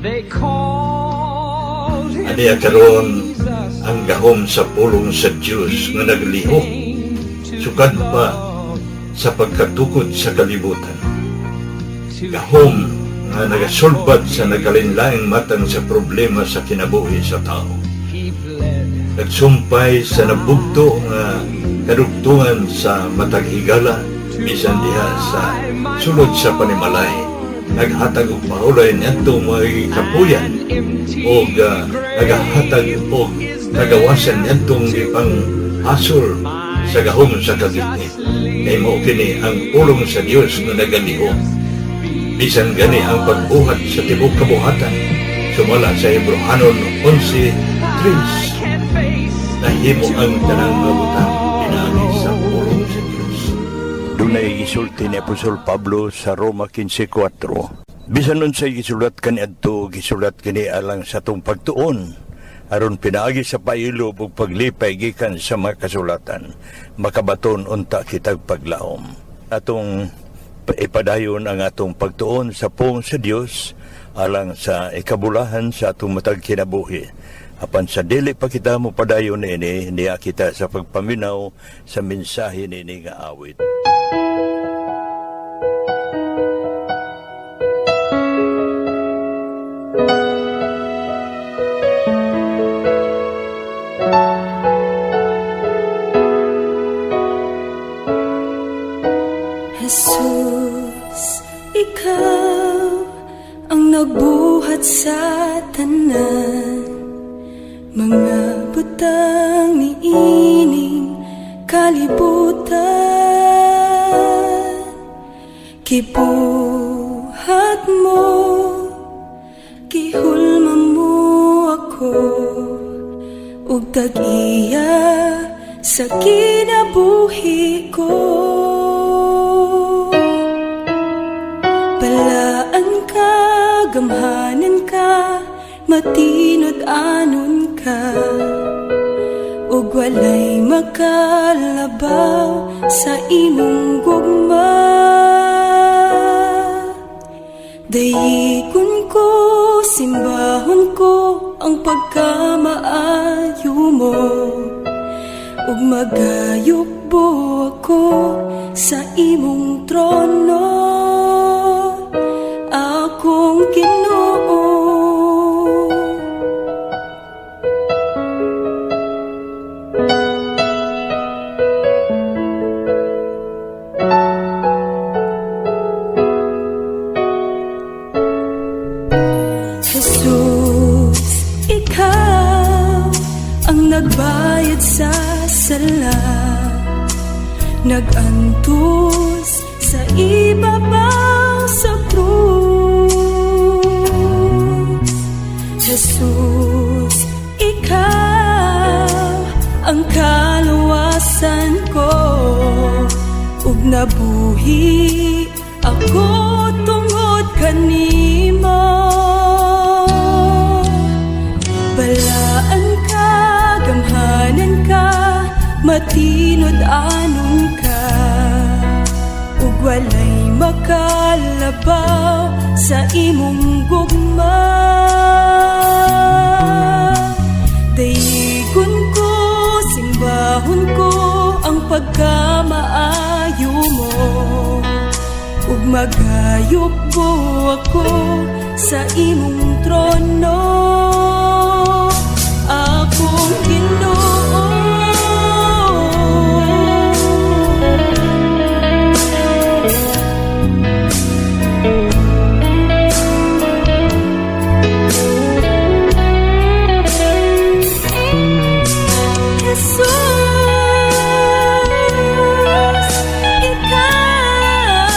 They called him Aniya karon Jesus. ang gahom sa pulong sa Dios nga naglihok sukad pa sa pagkatukod sa kalibutan. Gahom nga nagasulbad sa nagkalainlaing matang sa problema sa kinabuhi sa tao. He bled. Nagsumpay sa nabugto nga kadugtungan sa matag higala bisan diha sa sulod sa panimalay. Naghatag og pahulay niadto mga kapuyan og nagahatag og kagawasan niadtong gipang hasol sa gahom sa kagitnit. Kay mao kini ang pulong sa Dios nga nagalihok. Bisan gani ang pagbuhat sa tibuok kabuhatan sumala sa Hebreohanon 11:3, Can face nahimo ang tanang mga butang pinaagi sa pulong sa Dios. Dunay gisulti ni Apostol Pablo sa Roma 15:4. Bisan unsay gisulat kaniadto, gisulat kini alang sa atong pagtuon aron pinaagi sa pailob ug paglipay gikan sa mga kasulatan makabaton unta kitag paglaom. Atong ipadayon ang atong pagtuon sa pulong sa Dios alang sa ikabulahan sa atong matag kinabuhi. Apan sa dili pa kita mopadayon niini, niya kita sa pagpaminaw sa mensahe niini nga awit. Jesus, ikaw ang nagbuhat sa tanan mga butang niining kalibutan. Gibuhat mo, gihulma mo ako ug tag-iya sa kinabuhi ko. Balaan ka, gamhanan ka, matinud-anon ka, ug walay makalabaw sa imong gugma. Dayikon ko, simbahon ko ang pagkamaayo mo, ug magayukbo ako sa imong trono, akong Ginoo. Jesus, ikaw ang nagbayad sa sala, nag-antos sa ibabaw sa krus. Jesus, ikaw ang kaluwasan ko, ug nabuhi ako tungod kanimo. Balaan ka, gamhanan ka, matinud-anon ka, ug walay makalabaw sa imong gugma. Dayikon ko, simbahon ko ang pagkamaayo mo, ug magayukbo ako sa imong trono, akong Ginoo. Jesus, ikaw.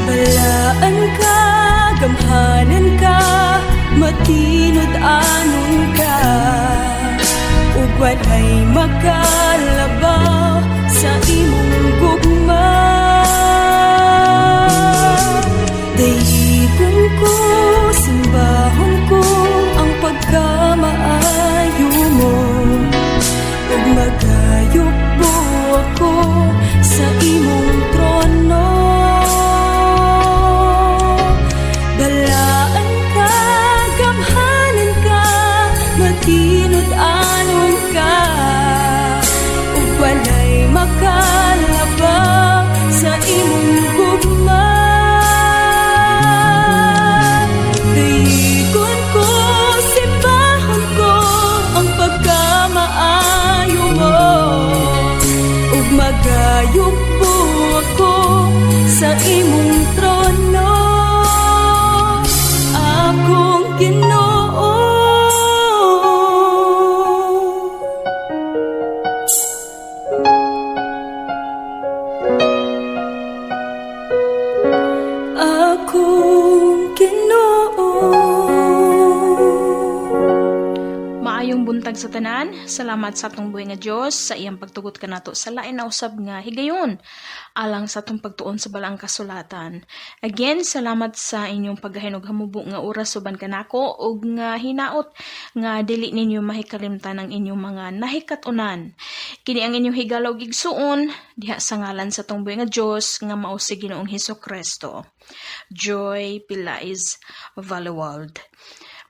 Balaan ka, gamhanan ka, matinud-anon ka, ug walay makalabaw sa imong gugma. Dayikon ko, simbahon ko ang pagkamaayo mo, ug mag Magayugbo ako sa imong trono, akong Ginoo. Akong Ginoo. Maayong buntag sa tanan. Salamat sa atong buhi nga Dios sa iyang pagtugot kanato sa lain na usab nga higayon alang sa atong pagtuon sa balaang kasulatan. Again, salamat sa inyong paggahin og hamubo nga oras uban kanako ug nga hinaot nga dili ninyo mahikalimtan ang inyong mga nahikat-unan. Kini ang inyong higala ug igsuon diha sa ngalan sa atong buhi nga Dios nga mao si Ginoong Hesus Kristo. Joy Pilais Valewald.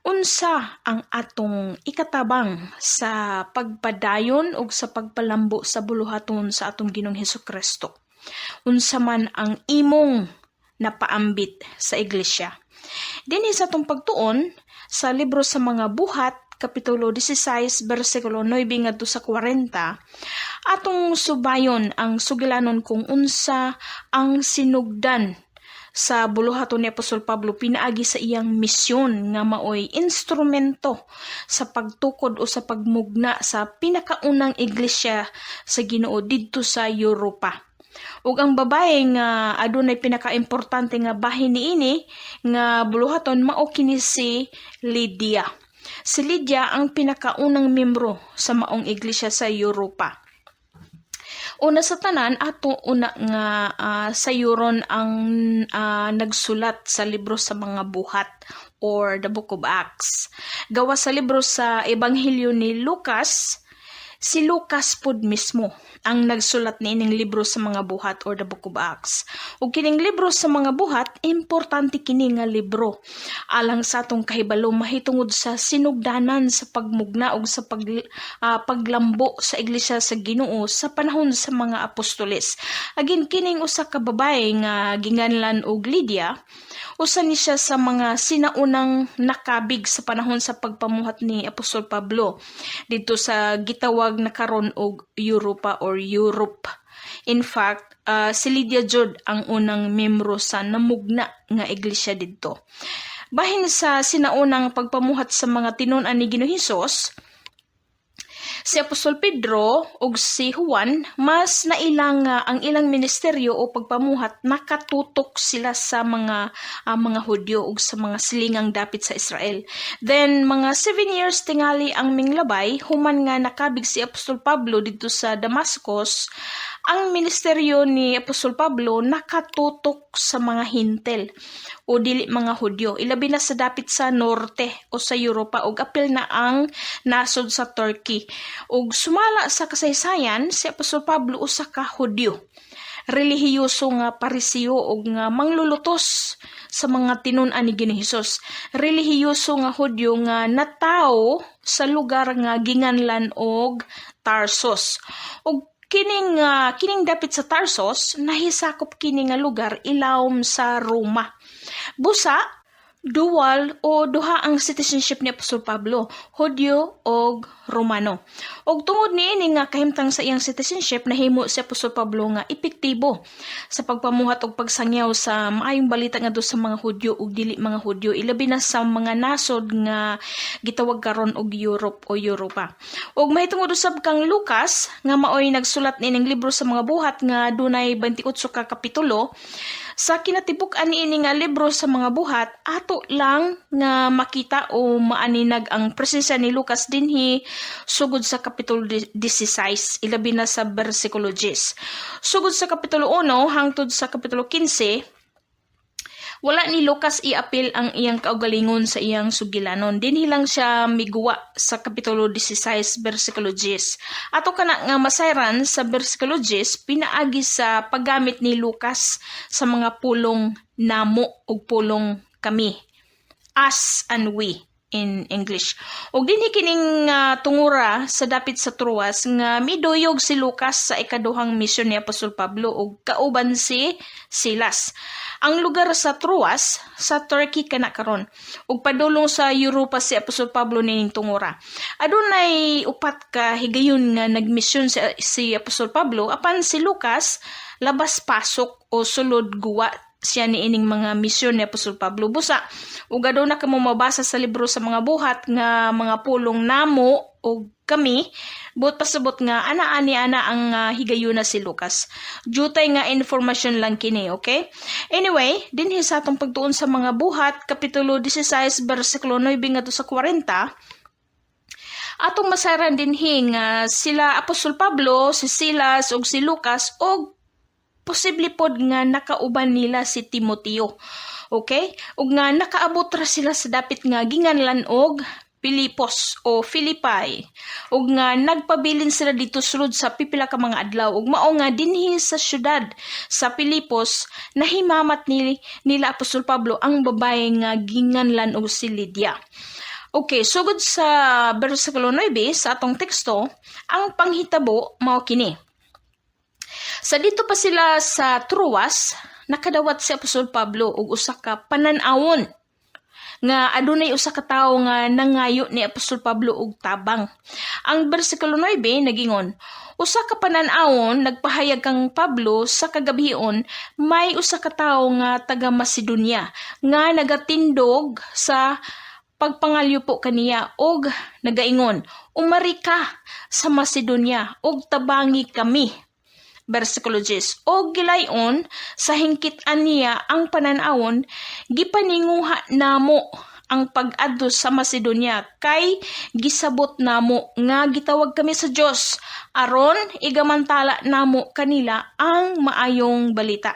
Unsa ang atong ikatabang sa pagpadayon ug sa pagpalambo sa buluhaton sa atong Ginoong Hesus Kristo? Unsa man ang imong napaambit sa iglesia? Dinhi sa atong pagtuon sa libro sa mga Buhat, kapitulo 16, bersikulo 9 ngadto sa 40, atong subayon ang sugilanon kung unsa ang sinugdan sa buluhaton ni Apostol Pablo pinaagi sa iyang misyon nga maoy instrumento sa pagtukod o sa pagmugna sa pinakaunang iglesia sa Ginoo didto sa Europa. Ug ang babae nga adunay pinakaimportante nga bahin niini nga buluhaton mao kini si Lydia. Si Lydia ang pinakaunang membro sa maong iglesia sa Europa. Una sa tanan, ato una nga sayuron ang nagsulat sa libro sa mga Buhat or the Book of Acts. Gawas sa libro sa Ebanghelyo ni Lucas, si Lucas pud mismo ang nagsulat niining libro sa mga Buhat or the Book of Acts. Ug kining libro sa mga Buhat, importante kini nga libro alang sa atong kahibalo mahitungod sa sinugdanan sa pagmugna ug sa paglambo sa iglesia sa Ginoo sa panahon sa mga apostoles. Agin, kining usa ka babae nga ginganlan og Lydia, usa ni siya sa mga sinaunang nakabig sa panahon sa pagpamuhat ni Apostol Pablo didto sa gitawag na karon og Europa or Europe. In fact, si Lydia jud ang unang membro sa namugna nga iglesia didto. Bahin sa sinaunang pagpamuhat sa mga tinun-an ni Ginoong Hesus, si Apostol Pedro ug si Juan, mas nailang nga ang ilang ministeryo o pagpamuhat nakatutok sila sa mga Hudyo ug sa mga silingang dapit sa Israel. Then mga 7 years tingali ang minglabay human nga nakabig si Apostol Pablo didto sa Damascus, ang ministeryo ni Apostol Pablo nakatutok sa mga Hintel o dili mga Hudyo, ilabi na sa dapit sa norte o sa Europa ug apil na ang nasod sa Turkey. Ug sumala sa kasaysayan, si Apostol Pablo usa ka Hudyo, relihiyoso nga Pariseo ug nga manglulutos sa mga tinun-an ni Ginoong Hesus. Relihiyoso nga Hudyo nga natawo sa lugar nga ginganlan og Tarsus. Ug kining dapit sa Tarsus, nahisakop kini nga lugar ilawom sa Roma. Busa, dual o duha ang citizenship ni Apostol Pablo, Hudyo og Romano. Og tungod niini nga kahimtang sa iyang citizenship, nahimo si Apostol Pablo nga epektibo sa pagpamuhat og pagsangyaw sa maayong balita ngadto sa mga Hudyo ug dili mga Hudyo, ilabi na sa mga nasod nga gitawag karon og Europe o Europa. Ug mahitungod usab kang Lucas nga maoy nagsulat niining libro sa mga Buhat nga dunay 28 ka kapitulo, sa kinatibuk-an niini nga libro sa mga Buhat, ato lang nga makita o maaninag ang presensya ni Lucas dinhi sugod sa kapitulo 16, ilabi na sa bersikulo 10. Sugod sa kapitulo 1 hangtod sa kapitulo 15, wala ni Lucas iapil ang iyang kaugalingon sa iyang sugilanon. Dinhi lang siya miguwa sa kapitulo 16 bersikulo 10. Ato kana nga masayran sa bersikulo 10 pinaagi sa paggamit ni Lucas sa mga pulong "namo" ug pulong "kami". Us and we. in English. Og dinhi kining tungura sa dapit sa Troas nga miduyog si Lucas sa ikaduhang misyon ni Apostol Pablo og kauban si Silas. Ang lugar sa Troas sa Turkey kana karon, ug padulong sa Europa si Apostol Pablo nining tungura. Adunay upat ka higayon nga nagmisyon si Apostol Pablo, apan si Lucas labas pasok o sulod guwa siya niining mga misyon ni Apostol Pablo. Busa ug aduna kamo mabasa sa libro sa mga Buhat nga mga pulong "namo" og "kami", buot pasabot nga ana ani ana ang higayuna si Lucas. Jutay nga information lang kini, okay? Anyway, dinhi sa atong pagtuon sa mga Buhat kapitulo 16 bersikulo 9 ngadto sa 40, atong masaran dinhi nga sila Apostol Pablo, si Silas ug si Lucas, ug posible pod nga nakauban nila si Timoteo. Okay? Ug nga nakaabot ra sila sa dapit nga ginganlan og Pilipos o Philippi. Ug nga nagpabilin sila dito sulod sa pipila ka mga adlaw, ug mao nga dinhi sa syudad sa Pilipos nahimamat nila Apostol Pablo ang babae nga ginganlan og si Lydia. Okay, sugod sa bersikulo 9 sa atong teksto, ang panghitabo mao kini. Sa dito pa sila sa Troas, nakadawat si Apostol Pablo og usa ka panan-awon nga adunay usa ka tawo nga nangayo ni Apostol Pablo og tabang. Ang bersikulo 9 nagingon, "Usa ka panan-awon nagpahayag kang Pablo sa kagabhion, may usa ka tawo nga taga Macedonia nga nagatindog sa pagpangalyo po kaniya og nagaingon, 'Umari ka sa Macedonia og tabangi kami.'" Versikulo 10. "Og gilayon sa hingkit-an niya ang panan-awon, gipaninguha namo ang pag-adto sa Macedonia kay gisabot namo nga gitawag kami sa Dios aron igamantala namo kanila ang maayong balita."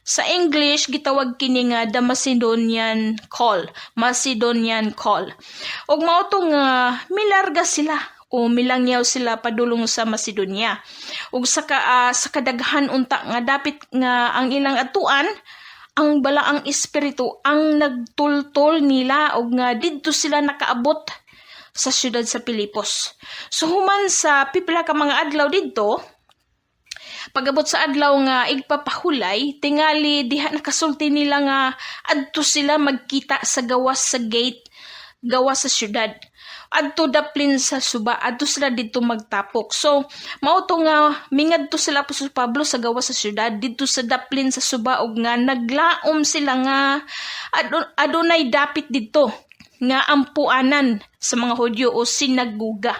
Sa English, gitawag kini nga the Macedonian Call. Macedonian Call. Ug mao to nga milarga sila o milangyaw sila padulong sa Macedonia. Ug sa kadaghan unta nga dapit nga ang ilang atuan, ang Balaang Espiritu ang nagtultol nila og nga didto sila nakaabot sa syudad sa Pilipos. So human sa pipila ka mga adlaw didto, pagabot sa adlaw nga igpapahulay, tingali diha nakasulti nila nga adto sila magkita sa gawas sa gate, gawas sa syudad. Adto daplin sa suba, adto sila didto magtapok. So, mao to nga mingadto sila Apostol Pablo sa gawas sa syudad, didto sa daplin sa suba, ug nga naglaom sila nga adunay dapit didto nga ampuanan sa mga Hudyo o sinaguga.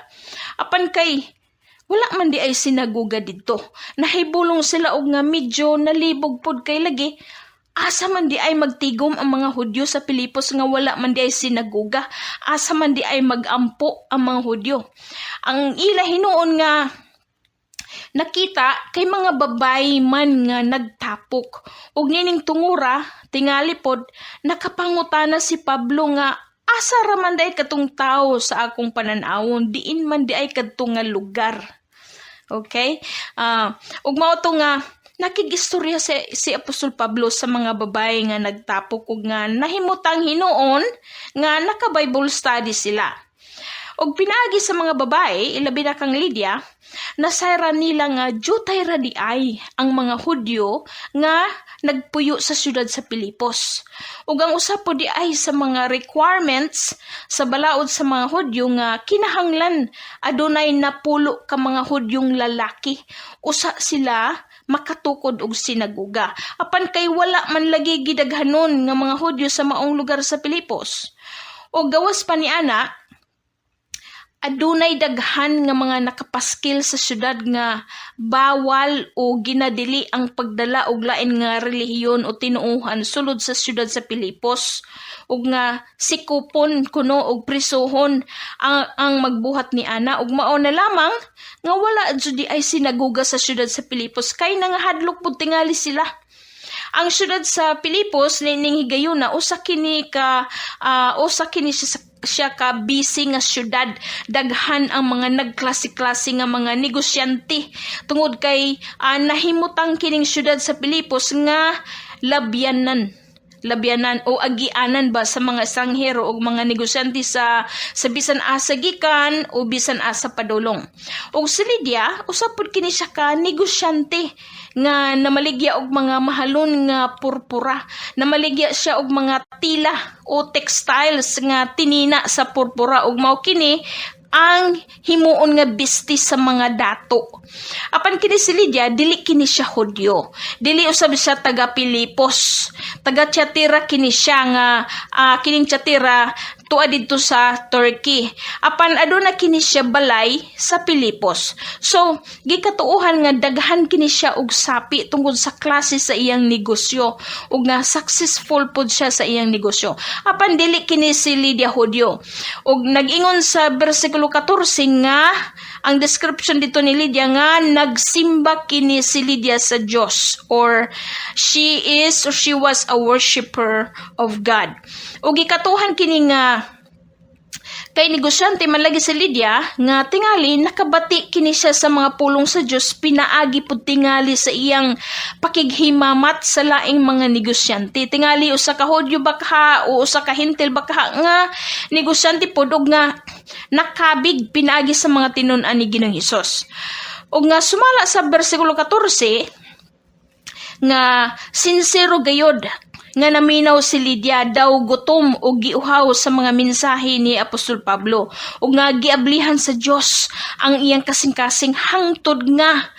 Apan kay wala man di ay sinaguga didto. Nahibulong sila og nga medyo nalibog pod kay lagi asa man di ay magtigom ang mga Hudyo sa Pilipos nga wala man di ay sinaguga? Asa man di ay magampo ang mga Hudyo? Ang ila hinuon nga nakita kay mga babay man nga nagtapok. Ug nining tungura, tingali pod nakapangutana si Pablo nga asa ra man diay katong tawo sa akong panan-awon, diin man di ay kadto nga lugar? Okay? Ug mao to nga nakigistorya si Apostol Pablo sa mga babae nga nagtapok ug nga nahimutang hinuon nga naka-Bible study sila. Og pinaagi sa mga babae, ilabi na kang Lydia, nasayran nila nga jutay ra di ay ang mga Hudyo nga nagpuyo sa syudad sa Pilipos. Ug ang usa po di ay sa mga requirements sa balaod sa mga Hudyo nga kinahanglan adunay 10 ka mga Hudyong lalaki usa sila makatukod og sinaguga. Apan kay wala man lagi gidaghanon nga mga Hudyo sa maong lugar sa Pilipos. O gawas pa ni ana, adunay daghan nga mga nakapaskil sa syudad nga bawal o ginadili ang pagdala og lain nga relihiyon o tinuohan sulod sa syudad sa Pilipos, ug nga sikupon kuno og prisuhon ang magbuhat ni ana. Ug mao na lamang nga wala jud di ay sinaguga sa syudad sa Pilipos kay nangahadlok pud tingali sila. Ang syudad sa Pilipos nining higayuna usa kini siya ka busy nga syudad. Daghan ang mga nagklase-klase nga mga negosyante tungod kay nahimutang kining syudad sa Pilipos nga labyanan. Labyanan o agianan ba sa mga estranghero o mga negosyante sa bisan asa gikan o bisan asa padulong. Og si Lydia, usa pud kini siya ka negosyante nga namaligya og mga mahalon nga purpura. Namaligya siya og mga tila o textiles nga tinina sa purpura ug mao kini ang himuon nga bistis sa mga dato. Apan kini si Lydia, dili kini siya Hudyo. Dili usab siya taga Pilipos. Taga Tiatira kini siya nga kining Tiatira tuwa didto sa Turkey. Apan aduna kini siya balay sa Pilipos. So, gikatuohan nga daghan kini siya og sapi tungod sa klase sa iyang negosyo ug nga successful pod siya sa iyang negosyo. Apan dili kini si Lydia Hudyo. Ug nag-ingon sa bersikulo 14 nga ang description dito ni Lydia nga nagsimba kini si Lydia sa Dios or she is or she was a worshipper of God. Ug gikatuhan kini nga kay negosyante man lagi si Lydia nga tingali nakabati kini siya sa mga pulong sa Dios pinaagi pud tingali sa iyang pakighimamat sa laing mga negosyante. Tingali usa ka Hudyo baka o usa ka Hentil baka nga negosyante pod og nga nakabig pinaagi sa mga tinun-an ni Ginoong Hesus. Ug nga sumala sa bersikulo 14 nga sinsero gayod nga naminaw si Lydia, daw gutom o giuhaw sa mga mensahe ni Apostol Pablo ug nga giablihan sa Dios ang iyang kasing-kasing hangtod nga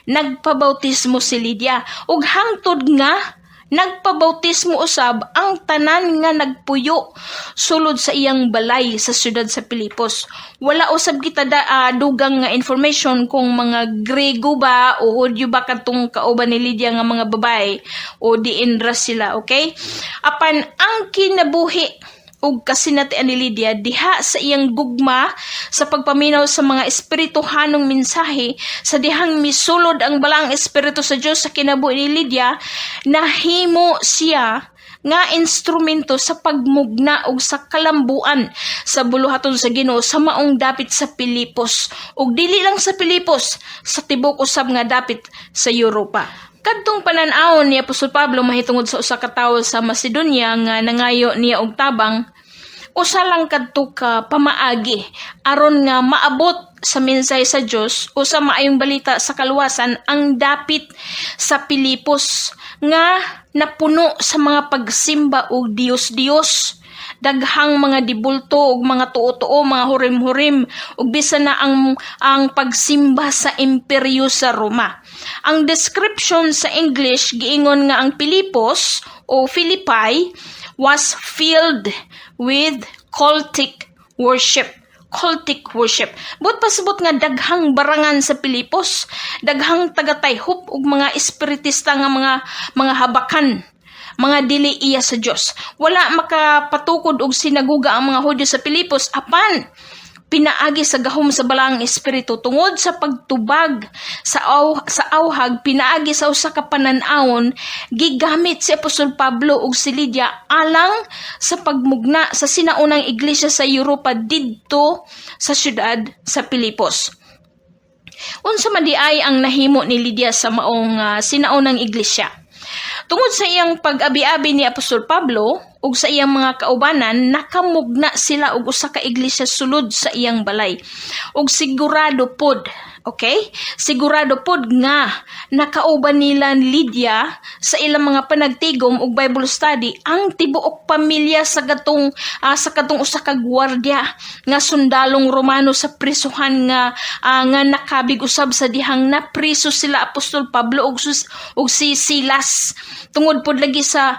nagpabautismo si Lydia ug hangtod nga nagpabautismo usab ang tanan nga nagpuyo sulod sa iyang balay sa syudad sa Pilipos. Wala usab kita dugang nga information kung mga Grego ba o Hudyo ba kadtong kauban ni Lydia nga mga babae o diin ra sila, okay? Apan ang kinabuhi ug kasinatian ni Lydia diha sa iyang gugma sa pagpaminaw sa mga espirituhanong mensahe, sa dihang misulod ang balaang espiritu sa Dios sa kinabuhi ni Lydia, nahimo siya nga instrumento sa pagmugna og sa kalambuan sa buluhaton sa Ginoo sa maong dapit sa Pilipos ug dili lang sa Pilipos, sa tibok usab nga dapit sa Europa. Kadtong panan-awon ni Apostol Pablo mahitungod sa usa ka tawo sa Macedonia nga nangayo niya og tabang, usa lang kadto ka pamaagi aron nga maabot sa mensahe sa Dios o sa maayong balita sa kaluwasan ang dapit sa Pilipos nga napuno sa mga pagsimba og Dios-Dios, daghang mga dibulto ug mga tuo-tuo, mga hurim-hurim ug bisan na ang pagsimba sa imperyo sa Roma. Ang description sa English giingon nga ang Pilipos o Philippi was filled with cultic worship, cultic worship. Buot pasabot nga daghang barangan sa Pilipos, daghang tagatayhop ug mga espiritista nga mga habakan, mga dili iya sa Dios. Wala makapatukod og sinaguga ang mga Hudyo sa Pilipos, apan pinaagi sa gahom sa balaang espiritu tungod sa pagtubag sa awhag pinaagi sa usa ka panan-awon, gigamit si Apostol Pablo ug si Lydia alang sa pagmugna sa sinaunang iglesia sa Europa didto sa syudad sa Pilipos. Unsa man diay ang nahimo ni Lydia sa maong sinaunang iglesia? Tungod sa iyang pag-abi-abi ni Apostol Pablo ug sa iyang mga kaubanan, nakamugna sila og usa ka iglesia sulod sa iyang balay. Ug sigurado pod, okay? Sigurado pod nga nakauban nila ni Lydia sa ilang mga panagtigom ug Bible study ang tibuok pamilya sa katong usa ka gwardiya nga sundalong Romano sa prisuhan nga nakabig usab sa dihang napriso sila Apostol Pablo ug si Silas tungod pod lagi sa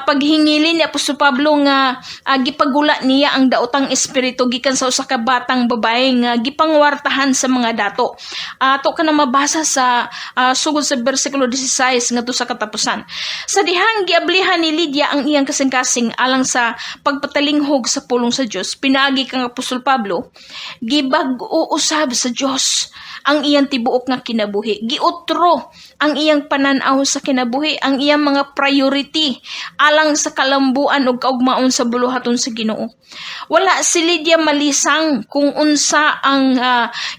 paghingili ni Apostol Pablo nga gipagula niya ang daotang espiritu gikan sa usa ka batang babae nga gipangwartahan sa mga dato. Ato ka na mabasa sa sugod sa bersikulo 16 ngadto sa katapusan. Sa dihang giablihan ni Lydia ang iyang kasing-kasing alang sa pagpatalinghog sa pulong sa Dios pinaagi kang Apostol Pablo, gibag-o usab sa Dios ang iyang tibuok nga kinabuhi. Giutro ang iyang pananaw sa kinabuhi, ang iyang mga priority alang sa kalambuan ug kaugmaon sa buluhaton sa Ginoo. Wala si Lydia malisang kung unsa ang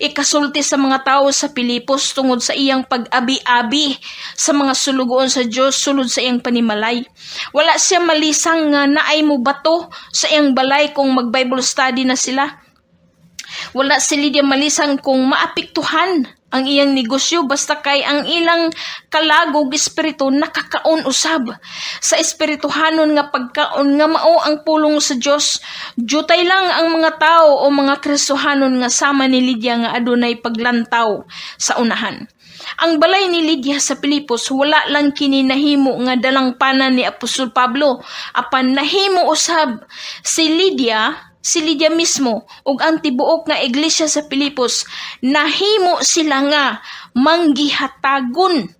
ikasulti sa mga tawo sa Pilipos tungod sa iyang pag-abi-abi sa mga sulugoon sa Dios sulod sa iyang panimalay. Wala siya malisang nga naay mo bato sa iyang balay kung mag-Bible study na sila. Wala si Lydia malisang kung maapektuhan ang iyang negosyo basta kay ang ilang kalagog espiritu nakakaon usab sa espirituhanon nga pagkaon nga mao ang pulong sa Dios. Jutay lang ang mga tao o mga Kristohanon nga sama ni Lydia nga adunay paglantaw sa unahan. Ang balay ni Lydia sa Pilipos, wala lang kini nahimo nga dalangpanan ni Apostol Pablo, apan nahimo usab si Lydia mismo ug ang tibuok nga iglesia sa Pilipos, nahimo sila nga manggihatagon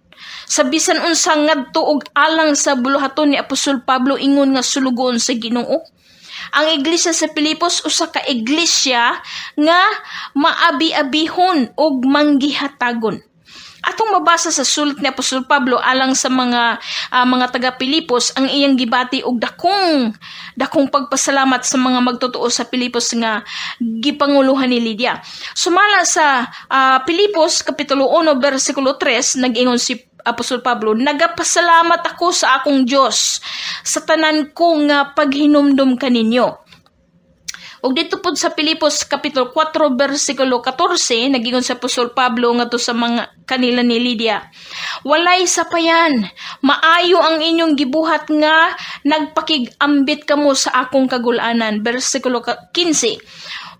sa bisan unsa ngadto og alang sa buluhaton ni Apostol Pablo ingon nga sulugoon sa Ginoo. Ang iglesia sa Pilipos usa ka iglesia nga maabi-abihon ug manggihatagon. Atong mabasa sa sulat ni Apostol Pablo alang sa mga taga Pilipos ang iyang gibati og dakong dakong pagpasalamat sa mga magtotoo sa Pilipos nga gipanguluhan ni Lydia. Sumala sa Pilipos kapitulo 1 bersikulo 3, nag-ingon si Apostol Pablo, "Nagapasalamat ako sa akong Dios sa tanan ko nga paghinumdum kaninyo." Ug dito pod sa Pilipos kapitulo 4 bersikulo 14, nagingon sa Apostol Pablo ngadto sa mga kanila ni Lydia, "Walay sapayan, maayo ang inyong gibuhat nga nagpakig-ambit kamo sa akong kagulanan." Bersikulo 15,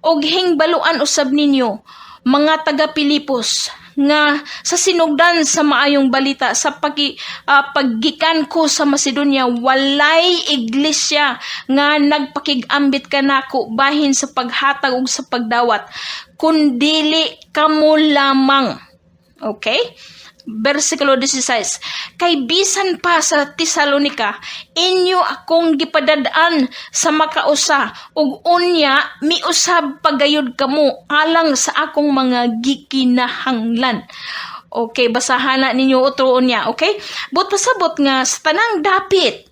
"Og hingbaluan usab ninyo, mga taga Pilipos, nga sa sinugdan sa maayong balita sa paggikan ko sa Macedonia, walay iglesia nga nagpakig-ambit kanako bahin sa paghatag ug sa pagdawat kundili kamo lamang." Okay? Versikulo 16. "Kay bisan pa sa Tesalonica, inyo akong gipadad-an sa makausa ug unya miusab pagayod kamo alang sa akong mga gikinahanglan." Okay, basahan na ninyo otro unya, okay? But pasabot nga sa tanang dapit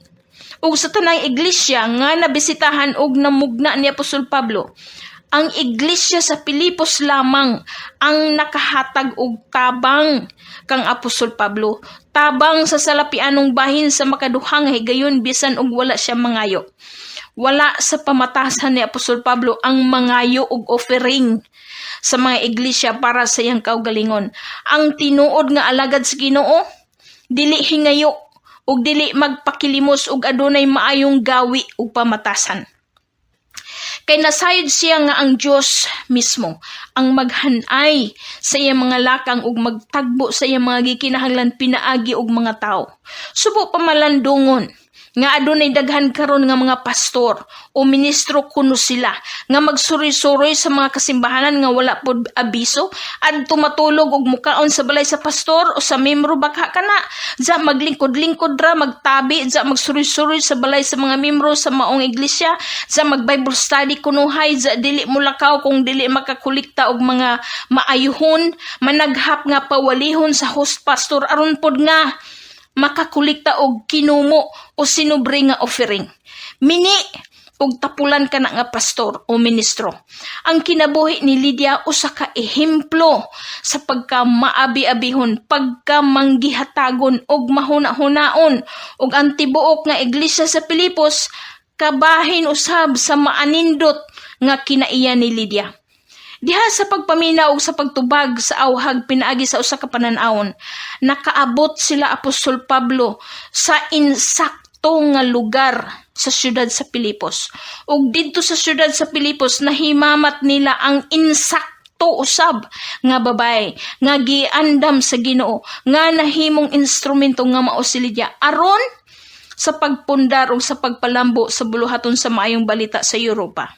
ug sa tanang iglesia nga nabisitahan ug namugna ni Apostol Pablo, ang iglesia sa Pilipos lamang ang nakahatag og tabang kang Apostol Pablo. Tabang sa salapianong bahin sa makaduhang higayon bisan og wala siya mangayo. Wala sa pamatasan ni Apostol Pablo ang mangayo og offering sa mga iglesia para sa iyang kaugalingon. Ang tinuod nga alagad sa Ginoo, dili hingayo ug dili magpakilimos ug adunay maayong gawi ug pamatasan. Kay nasayod siya nga ang Dios mismo ang maghanay sa iyang mga lakang ug magtagbo sa iyang mga gikinahanglan pinaagi og mga tawo. Subo pamalandungon nga adunay daghan karon nga mga pastor o ministro kuno sila nga magsuroy-suroy sa mga kasimbahanan nga wala pod abiso, adto matulog og mukaon sa balay sa pastor o sa membro baka kana za, maglingkod-lingkod ra, magtabi za, magsuroy-suroy sa balay sa mga membro sa maong iglesia za, mag Bible study kunuhay za, dili mulakaw kung dili makakolekta og mga maayuhon, managhap nga pawalihon sa host pastor aron pod nga makakolekta og kinumo o sinubre nga offering. Mini og tapulan ka na nga pastor o ministro. Ang kinabuhi ni Lydia usa ka ehemplo sa pagka maabi-abihon, pagka manggihatagon og mahuna-hunaon, ug ang tibuok nga iglesia sa Pilipos kabahin usab sa maanindot nga kinaiya ni Lydia. Diha sa pagpaminaw ug sa pagtubag sa awhag pinaagi sa usa ka panan-awon, nakaabot sila Apostol Pablo sa insakto nga lugar sa syudad sa Pilipos. Ug didto sa syudad sa Pilipos, nahimamat nila ang insakto usab nga babae nga giandam sa Ginoo nga nahimong instrumento nga mao si Lydia aron sa pagpundar ug sa pagpalambo sa buluhaton sa maayong balita sa Europa.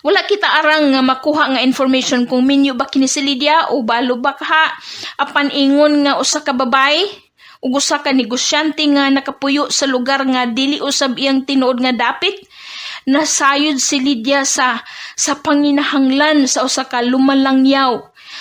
Wala kita arang nga makuha nga information kung minyo ba kini si Lydia o balo ba kaha, apan ingon nga usa ka babae ug usa ka negosyante nga nakapuyo sa lugar nga dili usab iyang tinuod nga dapit, Nasayod si Lydia sa panginahanglan sa usa ka lumalangyaw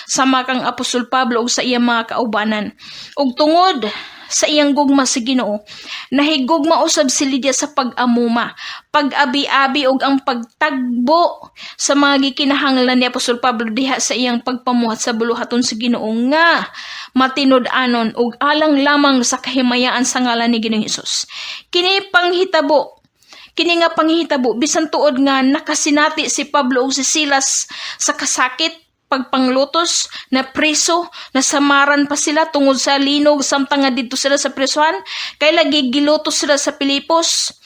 sama kang Apostol Pablo ug sa iyang mga kaubanan. Ug tungod sa iyang gugma sa Ginoo, nahigugma usab si Lydia sa pag-amuma, pag-abi-abi ug ang pagtagbo sa mga gikinahanglan ni Apostol Pablo diha sa iyang pagpamuhat sa buluhaton sa Ginoo nga matinud-anon ug alang lamang sa kahimayaan sa ngalan ni Ginoong Hesus. Kini nga panghitabo bisan tuod nga nakasinati si Pablo ug si Silas sa kasakit, pagpanglutos, na preso, nasamaran pa sila tungod sa linog samtang nga didto sila sa presohan, kay lagi gilutos sila sa Pilipos,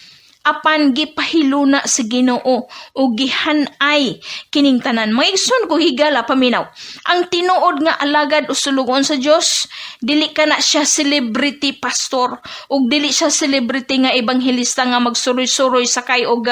apan gipahiluna sa Ginoo o gihanay kining tanan. Mga igsoon ko higala, paminaw. Ang tinuod nga alagad o sulugoon sa Dios, dili ka na siya celebrity pastor ug dili siya celebrity nga ebanghelista nga magsuroy-suroy sakay og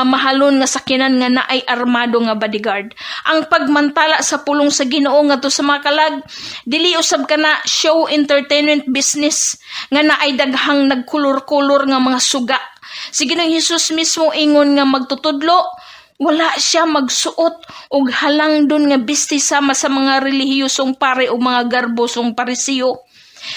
mahalon nga sakyanan nga naay armado nga bodyguard. Ang pagmantala sa pulong sa Ginoo ngadto sa mga kalag, dili usab kana show entertainment business nga naay daghang nagkulor-kulor nga mga suga. Si Ginoong Hesus mismo ingon nga magtutudlo, wala siya magsuot og halangdon nga bisti sama sa mga relihiyosong pare o mga garbosong Parisiyo.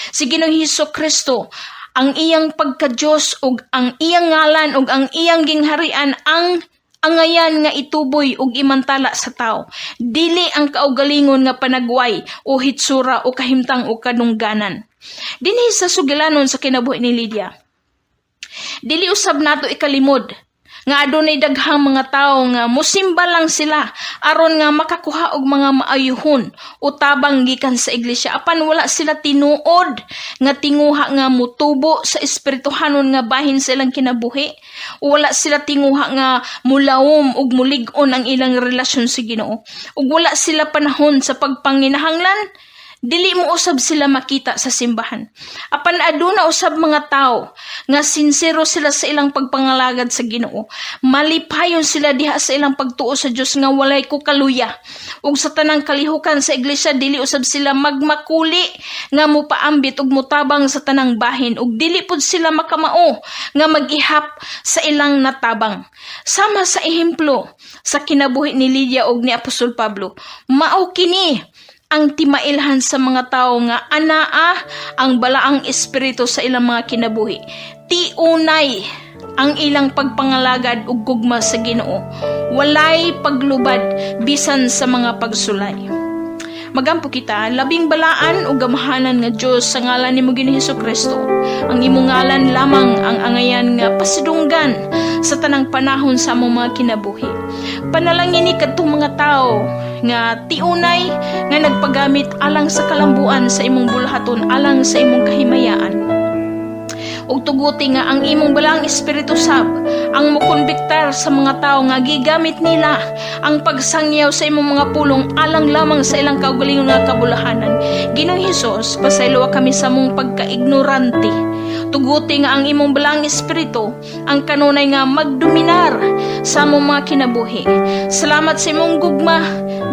Si Ginoong Hesus Kristo, ang iyang pagka-Diyos ug ang iyang ngalan ug ang iyang gingharian ang angayan nga ituboy ug imantala sa tao. Dili ang kaugalingon nga panagway o hitsura o kahimtang o kadungganan. Dinhi sa sugilanon sa kinabuhi ni Lydia, dili usab nato ikalimod nga adunay daghang mga tawo nga musimba lang sila aron nga makakuha og mga maayuhon o tabang gikan sa iglesia, apan wala sila tinuod nga tinguha nga mutubo sa espirituhanon nga bahin sa ilang kinabuhi. Wala sila tinguha nga mulawom ug mulig-on ang ilang relasyon sa Ginoo, ug wala sila panahon sa pagpanginahanglan. Dili mo usab sila makita sa simbahan. Apan aduna usab mga tao nga sinsero sila sa ilang pagpangalagad sa Ginoo. Malipayon sila diha sa ilang pagtuo sa Dios nga walay ko kaluya. Ug sa tanang kalihukan sa iglesia, dili usab sila magmakuli nga mopaambit ug motabang sa tanang bahin, ug dili pud sila makamao nga mag-ihap sa ilang natabang. Sama sa ehemplo sa kinabuhi ni Lydia ug ni Apostol Pablo, mao kini ang timailhan sa mga tao nga anaa ang balaang espiritu sa ilang mga kinabuhi. Tiunay ang ilang pagpangalagad ug gugma sa Ginoo. Walay paglubad bisan sa mga pagsulay. Magampo kita. Labing balaan ug gamahanan nga Dios, sa ngalan nimo Ginoong Hesus Kristo. Ang imong ngalan lamang ang angayan nga pasidunggan sa tanang panahon sa among mga kinabuhi. Panalangini kadtong mga tawo nga tiunay nga nagpagamit alang sa kalambuan sa imong buluhaton, alang sa imong kahimayaan, ug tuguti nga ang imong balaang espiritu sab ang mokonbiktar sa mga tao nga gigamit nila ang pagsangyaw sa imong mga pulong alang lamang sa ilang kaugalingon nga kabulahanan. Ginoong Hesus, pasayloa kami sa among pagkaignorante. Tuguti nga ang imong balaang espiritu ang kanunay nga magdominar sa among mga kinabuhi. Salamat sa imong gugma,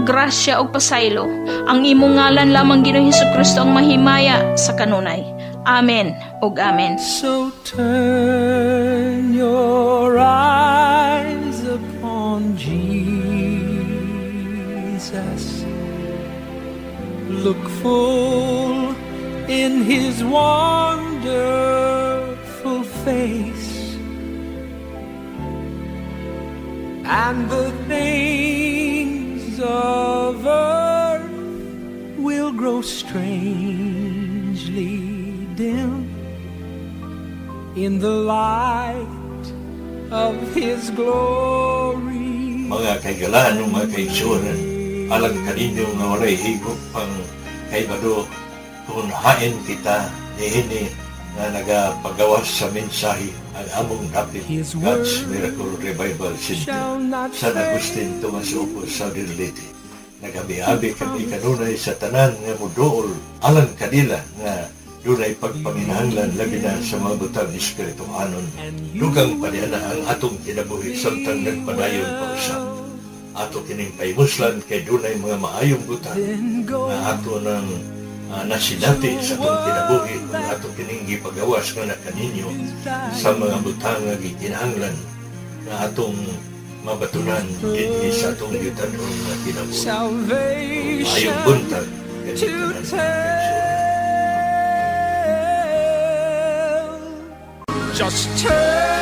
grasya ug pasaylo. Ang imong ngalan lamang, Ginoong Hesus Kristo, ang mahimaya sa kanunay. Amen ug amen. So turn your eyes upon Jesus. Look full in his wonderful face, and the things of earth will grow strangely dim in the light of his glory. Mga kahigalaan ug mga kaigsuonan, alang kaninyo nga walay higop pang kaibalo kung hain kita niini nga nagapagawas sa mensahe, ang among dapit His God's word Miracle Revival Center, shall not San Agustin, Tomas Opos, Southern Leyte. Nagabi-abi kami kanunay sa tanan nga muduol alang kanila nga dunay pagpanginahanglan, labi na sa mga butang espirituhanon. Dugang pa niya na ang atong kinabuhi samtang nagpadayon pa usab. Ato kining pahimuslan kay dunay mga maayong butang nga ato nang nasinati sa atong kinabuhi kung ato kining gipagawas nga na kaninyo sa mga butang nga gikinahanglan. nga atong mabatunan dinhi sa atong yutanon nga kinabuhi. Salvation Maayong buntag to kaninyong tanan. tell. Just turn.